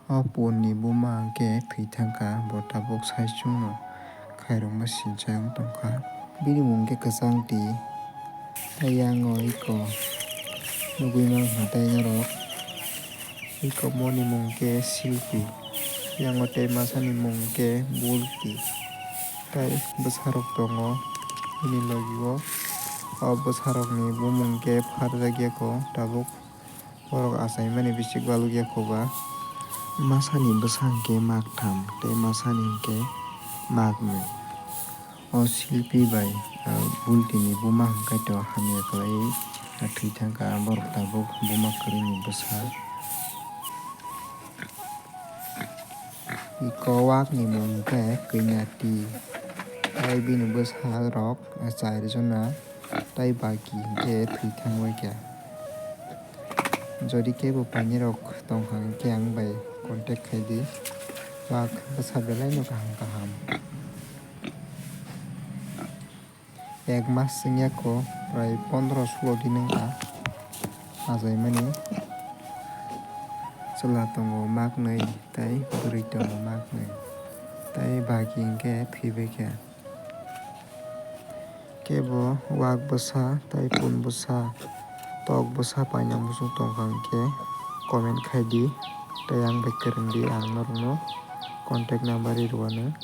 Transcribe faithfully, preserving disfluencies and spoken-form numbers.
O punni buma hwnkhe thwi thangkha, bo tabuk saichungno khairokma sinchai wng tongkha. Bini mung khe Kwchangti, tei yango iko nugwi mankha tei norok. Iko moni mung khe Silpi, yango tei masani mung khe Bulti. Tei bwsarok tongo bini logio. O bwsarokni bumung khe pharjakya kho tabuk. Borok achaimani bisik balukya kho ba. Masani bwsa hwnkhe maktham tei masani hwnkhe maknwi. O Silpi bai, ah, Bultini buma hwnkhe to hamya khlaiwi, ah, thwi thangkha borok tabuk buma kwrwini bwsa. Iko wakni mung khe Kwinati, tei bini bwsarok, ah, char jona, tei baki hwnkhe thwi thangwi kha. Jodi kebo painirok tongkha hwnkhe ang bai contact khai di. Wak bwsa belai no kaham kaham. Ek mas wngya kho, prai pondro sulo din wngkha achaimani. Chwla tongo maknwi tei bwrwi tongo maknwi, tei baki hwnkhe thwibai kha. Kebo wak bwsa tei pun bwsa, tok bwsa paina muchung tongkha hwnkhe comment khai di, tei ang bai kwrwng di, ang norokno contact number ri rwano.